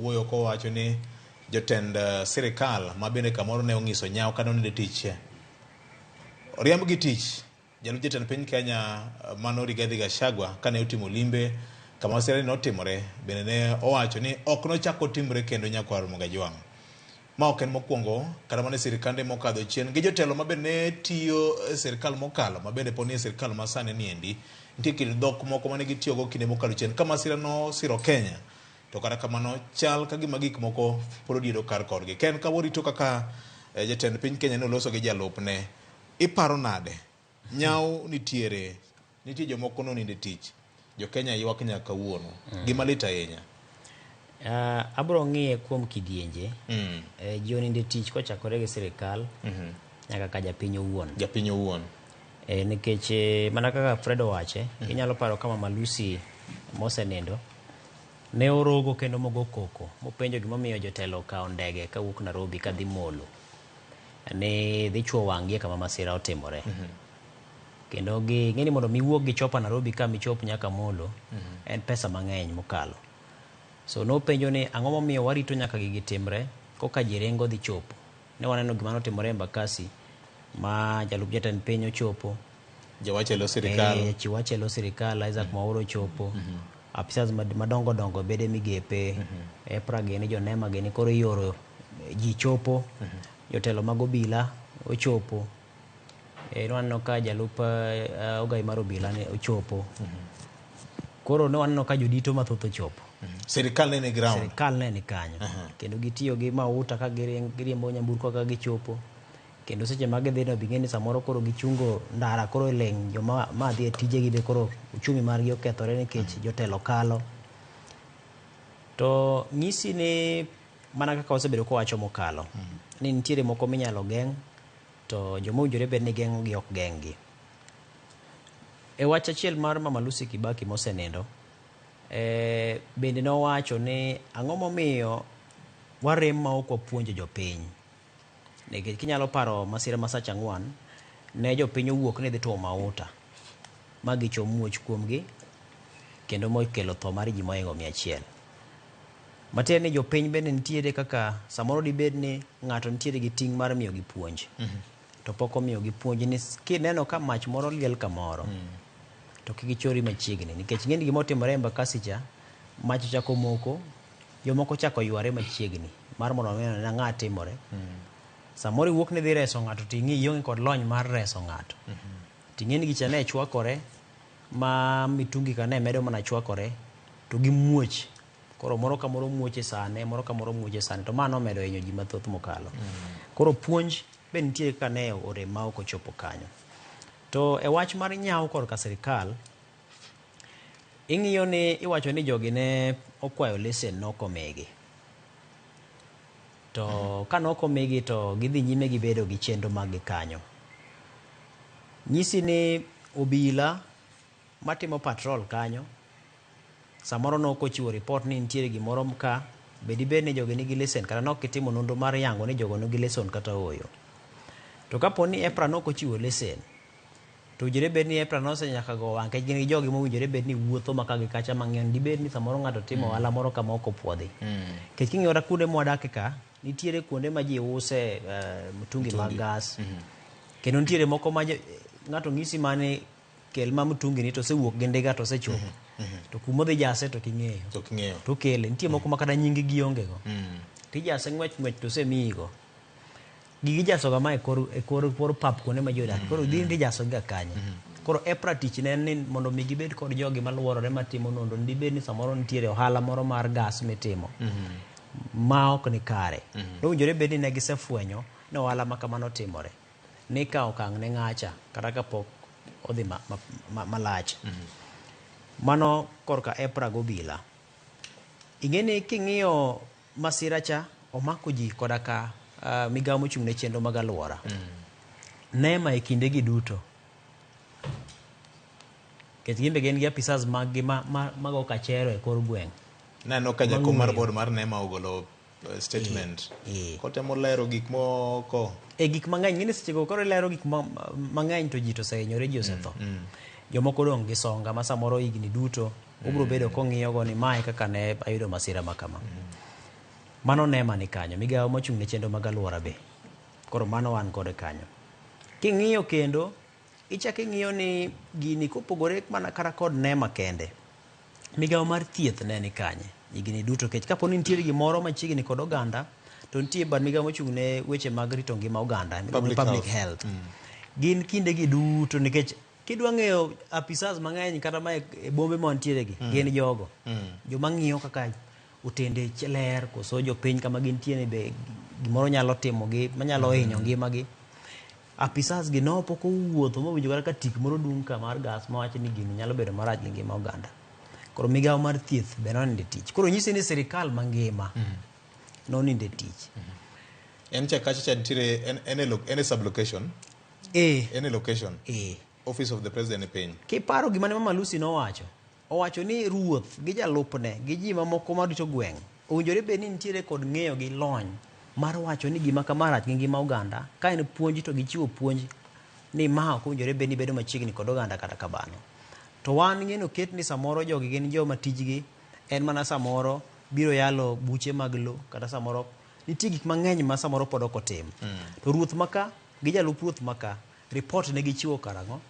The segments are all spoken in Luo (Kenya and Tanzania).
owuoyo kowacho ni jotend sirikal ma bende kamoro ne ong'iso nyawo kane onindo e tich oriembgi tich. Jalup jatend piny Kenya mano Rigathi Gachagua kane otimo limbe kama masira ni notimore bende ne owacho ni ok nochak otimre kendo nyakwar Ramogi Ajwang'. Ma ok en mokwongo kata mana e sirkande mokadho chien gi jotelo ma bende ne tiyo e sirkal mokalo ma bende pod nie sirkal ma sani niendi. Nitie kit dhok moko mane gitiyogo kinde mokalo chien ka masira nosiro Kenya to kata kamano chal ka gima gik moko pod odiedo kar korgi. Ken ka warito kaka jatend piny Kenya ne oloso gi jalupne, iparo nade? Nyawo nitiere, nitie jomoko nonindo e tich, jo Kenya ywak nyaka kawuono. Gima lit ahinya. Abro ng'iye kuom kidienje. Ji onindo e tich kochakore gi sirikal nyaka ka japiny owuon. Japiny owuon. Nikech mana kaka Fred owache, inyalo paro ka Mama Lucy mosenindo ne orogo kendo mogo koko mopenjo gimomiyo jotelo okawo ndege kawuok Nairobi kadhi Molo ni dhi chuo wang'gi e kama masira otimore. Kendo gi ng'e ni mondo mi iwuog gi chopa Nairobi ka michop nyaka Molo en pesa mang'eny mokalo. So nopenjo ni ang'o momiyo warito nyaka gigi timre koka ji ringo dhi chopo. Ne waneno gima notimore Embakasi ma jalup jatend piny ochopo. Jawach e lo sirikal. Jachiw wach e lo sirikal Isaac Mwaura ochopo. Apisas madongo dongo bede migepe. EPRA gini, jo NEMA gini koro ioro ji chopo. Jotelo mag obila ochopo. Ne waneno ka jalup ogai mar obila ne ochopo. Koro ne waneno ka jodito mathoth ochopo. Sirikal ne ni ground. Sirikal ne ni kanyo. Kendo gitiyo gi mauta ka giriembo nyamburko ka gichopo. Kendo seche ma gidhi no bing'e ni samoro koro gichungo ndara koro iling' joma ma dhi e tijegi be koro uchumi margi okethore nikech jotelo kalo. To nyisi ni mana kaka wasebedo kwawacho mokalo ni nitiere moko minyalo geng' to joma owinjore bed ni geng'o gi ok geng' gi. E wach achiel mar Mama Lucy Kibaki mosenindo, bende nowacho ni ang'o momiyo warem ma ok wapuonjo jopiny. Nikech kinyalo paro masira ma Sach Ang'wan, ne jopiny owuok ni dhi tuomo mauta ma gichom muoch kuomgi kendo mokelo tho mar ji mohingo 100. Matiende ni jopiny bende nitiere kaka samoro dibed ni ng'ato nitiere gi ting' mar miyogi puonj. To pok omiyogi puonj ni kineno ka mach moro liel kamoro, to kik ichori machiegni. Nikech ing'e ni gima otimore e Embakasi cha, mach ochako moko, jomoko ochako yware machiegni mar mondo mi one ang'o timore. Samoro iwuok ni idhi reso ng'ato to ing'i ionge kod lony mar reso ng'ato. Ting'e ni gicha ne chwakore ma mitungi ka ne medo mana chwakore to gimuoch. Koro moro ka moro muoch e sane, moro ka moro muoch e sane. To ma nomedo hinyo ji mathoth mokalo. Koro puonj be nitie kaka ne orem ma ok ochopo kanyo. To e wach mar nyawo korka sirikal, ing'iyo ni iwacho ni jogi ne okwayo lesen nok omigi. To ka nok omigi to gidhi nyime gibedo gi chenro mag gi kanyo. Nyisi ni obila matimo patrol kanyo, samoro nok ochiwo report ni nitiere gimoro ka, be dibed ni jogi nigi lesen kata nok gitimo nonro mar yango ni jogo nigi lesen kata ooyo. To kapo ni EPRA nok ochiwo lesen, to owinjore bed ni EPRA nose nyaka go wang' nikech gin gi jogi mowinjore bed ni wuotho ma ka gi kacha mang'eyo ni dibed ni samoro ng'ato timo ohala moro kama ok opuodhi. Nikech king'iyo kata kuonde mwadake ka, nitiere kuonde ma ji use mtungi mag gas. Kendo nitiere moko ma ng'ato ng'isi mani kel ma mtungi ni to osewuok gi ndiga to osechopo. To kumodhi jase to king'eyo. To king'eyo. To okele. Nitie moko ma kata nying gi onge go. Tijase ng'wech ng'wech to osemiyi go. Gigi ijaso ga ma e kor pap kuonde ma ji odak. Koro dhi ijaso ga kanye. Koro EPRA tich ne en ni mondo mi gibed kod jogi maluorore matimo nonro. Dibed ni samoro nitiere ohala moro mar gas mitimo ma ok ni kare. Nowinjore bed ni ne gisefwenyo ni ohala ma kamano timore. Ni kawo okang' ne ng'acha kata kapok odhi malach. Mano korka EPRA gi obila. Ing'e ni king'iyo masira cha omako ji koda ka migawo mochung' ne chenro mag alwora. NEMA e kinde gi duto. Nikech gin be gin gi apisas mag gi mago kachero e kor gweng'. Naneno ka jakom mar board mar NEMA ogolo statement. Kotemo lero gik moko. E gik mang'eny, ng'eni seche go koro ilero gik mang'eny to ji to osehinyore, ji osetho. Jomoko odong' gi songa ma samoro higni duto obiro bedo kong'iyo go ni mae kaka ne ayudo masira ma kama. Mano NEMA ni kanyo, migawo mochung' ne chenro mag alwora be. Koro mano wan kode kanyo. King'iyo kendo, ichako ing'iyo ni gini kopogore mana kata kod NEMA kende, migawo mar thieth ne ni kanye higni duto kech kapo ni nitiere gimoro machiegni kod oganda to nitie bad migawo mochung' ne weche mag rito ngima oganda miluongo ni Public public health. health. Gin kindegi duto nikech kidwa ng'eyo apisas mang'eny kata ma e bombe ma wantiere gi gin jogo joma ng'iyo kaka otende ler koso jopiny kama gintie ni be gimoro nyalo timogi manyalo hinyo ngimagi. Apisas gi no pok owuotho mowinjo kata ka tik moro dung' ka mar gas mawach ni gini nyalo bedo marach gi ngima oganda. Koro migawo mar thieth be nonindo e tich. Koro nyisi ni sirikal mangima nonindo e tich. En cha kacha cha nitiere en e sub location. En e location. Office of the President e piny. Kiparo gima ne Mama Lucy nowacho, owacho ni ruoth gi jalupne gi ji mamoko marito gweng' owinjore bed ni nitiere kod ng'eyo gi lony mar wacho ni gima kama rach gi ngima oganda. Ka en puonj to gichiwo puonj ni ma ok owinjore bed ni bedo machiegni kod oganda kata kamano. To wan ng'eno ket ni samoro jogi gin joma tijgi en mana samoro biro yalo buche mag lo kata samoro nitie gik mang'eny ma samoro pod ok otim. To ruoth maka gi jalup ruoth maka report ne gichiwo karang'o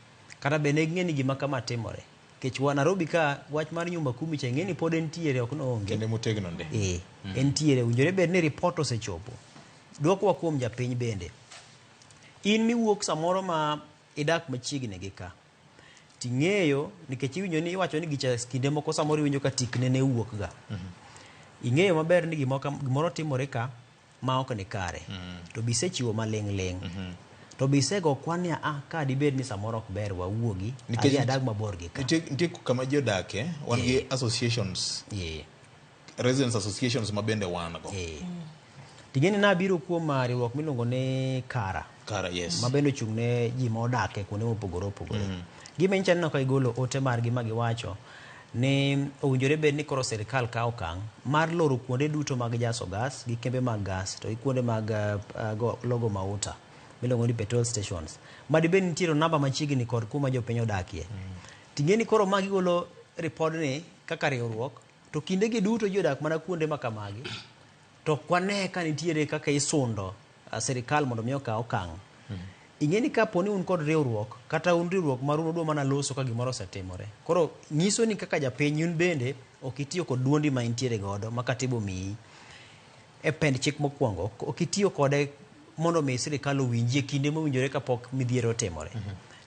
kata be ne ging'e ni gima kama timore. Nikech wa Nairobi ka wach mar nyumba kumi cha ing'e ni pod entiere ok noonge. Kendo motegno ndi. Entiere owinjore bed ni report osechopo. Dwokowa kuom japiny bende. In miwuok samoro ma idak machiegni gi ka. Ting'eyo nikech iwinjo ni iwacho ni gicha kinde moko samoro iwinjo ka tikne ne wuok ga. Ing'eyo maber ni gimoro timore ka ma ok ni kare. To bisechiwo maling' ling'. To bisego kwan ni ka dibed ni samoro ok ber wawuogi adhi adag mabor gi ka. Nitie kama ji odake, wan gi associations. Residents associations ma bende wan go. Ting'eni nabiro kuom riwruok miluongo ni Kara. Kara, yes. Ma bende ochung' ne ji ma odak e kuonde mopogore opogore. Gima nyicha aneno ka gigolo ote margi ma giwacho ni owinjore bed ni koro sirikal kawo okang' mar loro kuonde duto mag jaso gas gi kembe mag gas to gi kuonde mag logo mauta miluongo ni petrol stations. Ma dibed ni nitiere namba machiegni kod kuma jopiny odakie. Ting'eni koro ma gigolo ripodni kaka riwruok to kindegi duto ji odak mana kuonde ma kamagi. To kwane ka nitiere kaka isundo sirikal mondo mi okaw okang'. Ing'e ni kapo ni un kod riwruok kata un riwruok maru udwa mana loso ka gimoro osetimore. Koro nyiso ni kaka japiny un bende ok itiyo kod duondi ma intiere godo ma katiba omiyi e pend chik mokwongo. Ok itiyo kode mondo mi sirikal owinji e kinde mowinjore kapok midhiero otimore.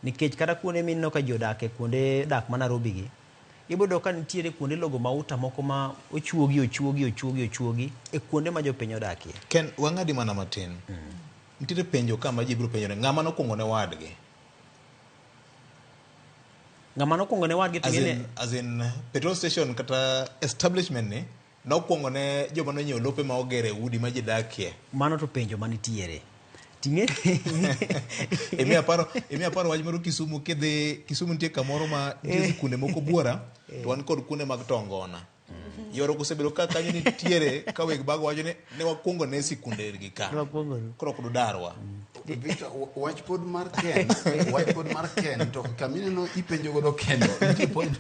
Nikech kata kuonde mineno ka ji odak e kuonde dak ma Nairobi gi, ibiro yudo ka nitiere kuonde logo mauta moko ma ochuogi, ochuogi, ochuogi, ochuogi e kuonde ma jopiny odakie. Ken, wang'adi mana matin. Nitiere penjo ka ma ji biro penjore, ng'ama nokwongo ne wadgi? Ng'ama nokwongo ne wadgi As in petrol station kata establishment ni nokwongo ne joma nonyiewo lope ma ogere udi ma ji dakie. Mano to penjo manitiere. Ting'e Imiya paro wach moro Kisumu, kidhi Kisumu nitie kamoro ma nitie sikunde moko buora to wan kod kuonde mag tongona. Yoro osebedo ka kanyo nitiere ka weg bago wacho ni ne wakwongo ne sikunde gi ka. Ne wakwongo ne. Koro ok dudarwa. Victor, wach pod mar Ken, wach pod mar Ken, to kamineno ipenjo godo Ken, nitie point